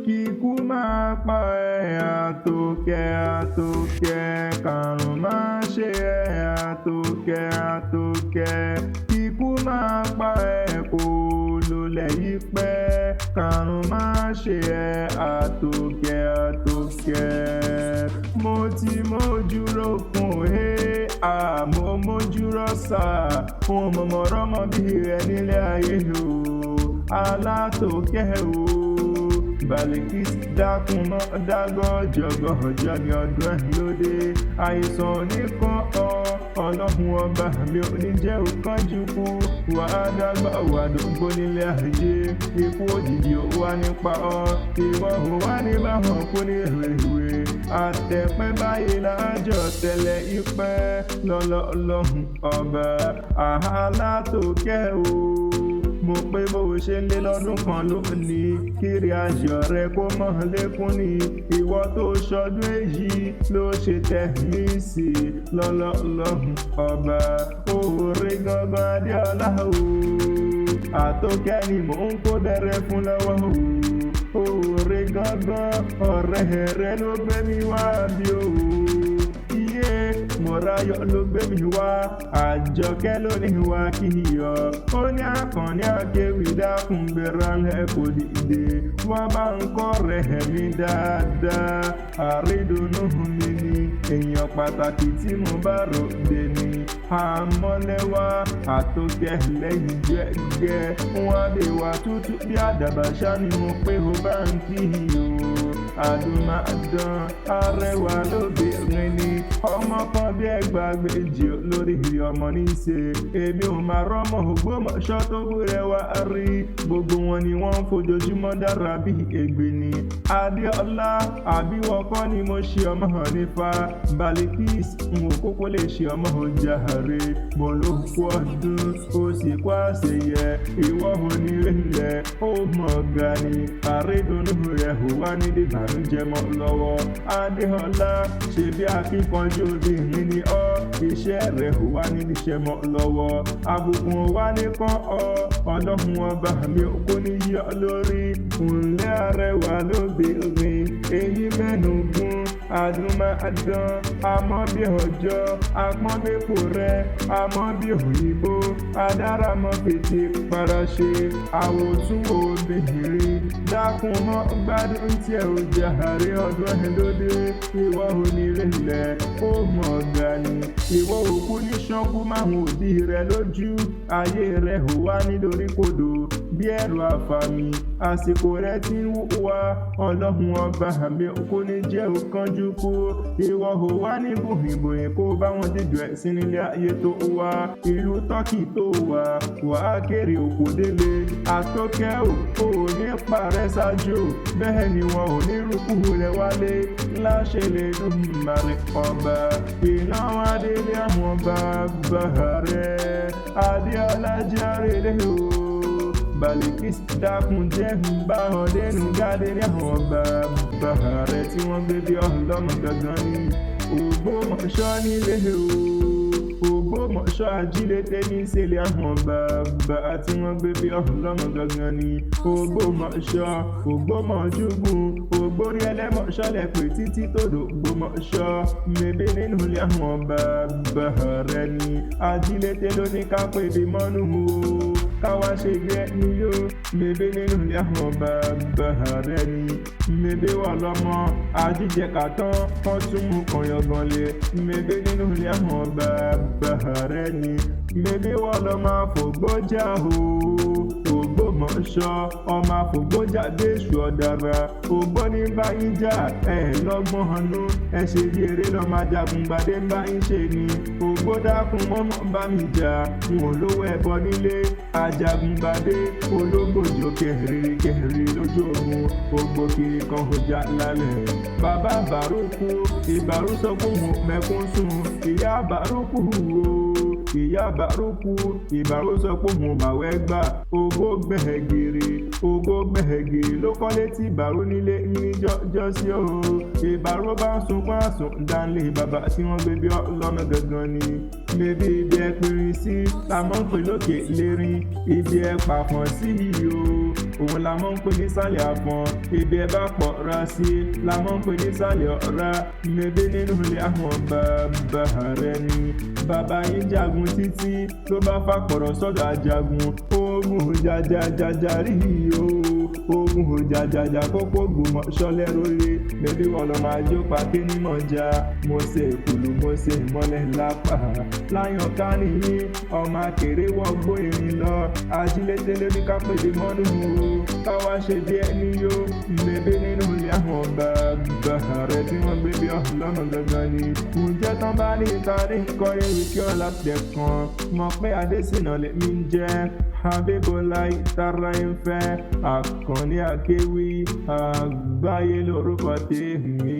Kíkú máa pa ẹ́ àtòkẹ́ àtòkẹ́, kàrùn máa ṣe ẹ́ àtòkẹ́ àtòkẹ́. Kíkú máa pa ẹ́ kó lólẹ̀ yìí pẹ́, kàrùn máa ṣe ẹ́ àtòkẹ́ àtòkẹ́. Mo ti mójú rókun he, àmọ́ mójú rọ́ṣà, fún mọ̀mọ́rọ́mọ́ bí rẹ nílé ayé o, alátòkẹ́ o. Balikis dákun mọ́ dágọ́jọ́gọ́jọ́ ní ọdún ẹ̀ lóde. Àìsàn oníkan ọ, ọlọ́run ọba mi ò ní jẹ́ òkánjú kú. Wà á dàgbà wà dógbó nílé ayé. Ikú òjijì ò wá nípa ọ. Ìwọ ò wá ní báwọn kú ní rèwerèwe. Àtẹ̀pẹ́ báyìí lájọ tẹ́lẹ̀ ìpẹ́ lọ́lọ́ ọlọ́run ọba. Àhálà tó kẹ́ o. Mo pé bó o ṣe ń lé lọ́dún kan lónìí, kiri ayọ̀ rẹ kó mọ̀ lékún ni. Ìwọ tó ṣọdún èyí ló ṣe tẹ̀mí sí lọ́lọ́lọ́hún ọba. Oore gangan Adéọlá o. Àtòkẹ́ ni mò ń kó bẹ̀rẹ̀ fún lọ́wọ́ o. Oore gangan ọ̀rẹ́ rẹ ló gbé mi wá bí o. Iye Mọ̀ráyọ̀ ló gbé mi wá, Àjọkẹ́ ló ní wá kí yọ. Ó ní àkànní akéwì dákun gbéra lẹ́ kò dìde. Wọ́n bá ń kọ́ rẹ̀ mi dáadáa. Àrídùnnú mi ni èèyàn pàtàkì tí mo bá ròde ni. Àmọ́lẹ́wà àtòkẹ́ lẹ́yìn jẹ́gẹ́. Wọ́n á lè wà tútù bí àdàbà ṣá ni mo pé ó bá ń kí o. Àdùnmáàdán arẹwà lóbìnrin ni ọmọ kan bí ẹgbàágbèjì lórí ọmọ ní í ṣe. Èmi ò máa rọ́mọ Ògbómọ̀ṣọ́ tó búrẹ́wà rí. Gbogbo wọn ni wọ́n ń fojoojúmọ́ dára bí ègbè ni. Adéọlá àbíwọ̀ kọ́ ni mo ṣe ọmọ nífa. Balikis n ò kókó lè ṣe ọmọ jàre. Mo ló kú ọdún ó sì kú àṣeyẹ. Ìwọ onírẹ̀lẹ̀ ó mọ̀ ga ni. Àrídùnnú rẹ̀ ò wá ní ìbànújẹ́ mọ́ lọ́wọ́. Adéọlá ṣe bí akíkanjú obìnrin ni ọ́. Iṣẹ́ rẹ̀ ò wá ní níṣẹ́ mọ́ lọ́wọ́. Àbùkù wá ní kán ọ. Ọlọ́run ọba mi ò kó ní yọ lórí. Ǹlẹ́ arẹwà lóbìnrin. Èyí mẹ́nu gún àdùnmáàdán. Àmọ́ bí ọjọ́, àpọ́n bípò rẹ̀, àmọ́ bí òyìnbó. Adáramọ́ fètè para ṣe. Àwòtún obìnrin. Dákun mọ́ gbádùn tí ẹ ò jàre ọdún ẹ lóde. Ìwọ onírẹ̀lẹ̀ ó mọ̀ ga ni. Ìwọ òkú ní ṣánkú máwùn òbí rẹ lójú. Ayé rẹ ò wá nítorí kodò bí ẹ̀rù àfàmì. Àsìkò rẹ ti ń wá. Ọlọ́run ọba mi kò ní jẹ́ òkánjú kú. Ìwọ ò wá ní bòhìnbòhìn kó bá wọn dìjọ ẹ̀sìn nílé ayé tó wá. Ìlú Tọ́kì tó wà, wà á kéré òkò délé. Àtòkẹ́ ò, ò ní parẹ́ ṣáájú. Bẹ́ẹ̀ ni wọn ò ní rúkú rẹ̀ wálé. Láṣẹ lè dùn màrí ọba. Iná wá délé àwọn bàbá rẹ̀. Adéọlá jàre lé o. Balikis dákun jẹ́ ń bá ọ dénú gádé ní àwọn bàbá rẹ̀ tí wọ́n gbé bí ọlọ́mọ gangan ni. Ògbómọ̀ṣọ́ nílé o. Ògbómọ̀ṣọ́ ajílété ní ìṣẹ̀lẹ̀ àwọn bàbá tí wọ́n gbé bí ọlọ́mọ gangan ni. Ògbómọ̀ṣọ́, Ògbómọ̀júgùn, Ògbórí ẹlẹ́mọ̀ṣọ́ lẹ̀ pé títí tó dògbómọ̀ṣọ́. Mébé nínú ilé àwọn bàbá rẹ̀ ni. Ajílété ló ní ká pè bí mọ́nú o. Káwá ṣe gbé ní yó. Mébé nínú ilé àwọn bàbá rẹ̀ ni. Mébé wà lọ́mọ ajíjẹ̀ka tán, wọ́n tún mú kànyọ̀gàn lé. Mébé nínú ilé àwọn bàbá rẹ̀ ni. Mébé wà lọ́mọ àfògbójà o. Ògbómọ̀ṣọ́ ọmọ àfògbójà déṣù ọ̀dàrà. Ògbó ní bá yín jà, ẹ lọ́gbọ́n ọ̀nù. Ẹ ṣe bí eré lọ́mọ ajagun gbadé ń bá yín ṣe ni. Ògbó dákun mọ́mọ́ bá mi jà, n ò lówó ẹbọ nílé. Ajagun gbadé ológbòjò kẹrìírí kẹrìírí lójú ogun. Ògbó kiri kan ò já lálẹ́. Bàbá Bàrúkú, Ìbàrú sọ fún òun mẹ́kún sùn. Ìyá Bàrúkú o. Ìyá Bàrúkú, Ìbàrú sọ pé òun màwẹ́ gbà. Ògo gbẹ̀gìrì, ògo gbẹ̀gìrì ló kọ́lé tí Ìbàrú nílé ní jọ́jọ́sí o. Ìbàrú bá ń sunkún àsùn dánlé bàbá tí wọ́n gbé bí ọlọ́mọ gangan ni. Mébí ibi ẹ pinrin sí, la mọ̀ ń pè lókè lérin. Ibi ẹ pàfọ́n sí o. Òun la mọ̀ ń pè nísàlẹ̀ àfọ̀n. Ibi ẹ bá pọ̀ ra sí la mọ̀ ń pè nísàlẹ̀ ọ̀ra. Mebí nínú ilé àwọn bàbá rẹ ni. Bàbá yín jagun títí ló bá fàpọ̀rọ̀ sọ́dọ̀ ajagun. Ogun jajajaja rí o, ogun jajaja kókó gbòmọ̀ ṣọlẹ̀ rore. Mebí wọn lọ máa jó pa kí ni mọ̀ já. Mo ṣe ìkùlù, mo ṣe ìmọ̀lẹ̀ lápá. Láyọ̀n ká nìyí, ọmọ akèrè wọgbó irin lọ. Ajílété lóní ká pèdè mọ́nú o. Káwá ṣe bí ẹni yó. Mebí nínú ilé àwọn bàbá rẹ tí wọ́n gbé bí ọlọ́mọ gangan ni. Ǹjẹ́ tán bá ní ìta ní nǹkan ewì kí ọ̀la tẹ̀ kan. Mọ̀ pé Adésínà lèmi ń jẹ́. Abíbọ́lá ìtara ń fẹ́. Àkànní Akéwì àgbáyé lórúkọ tèmi.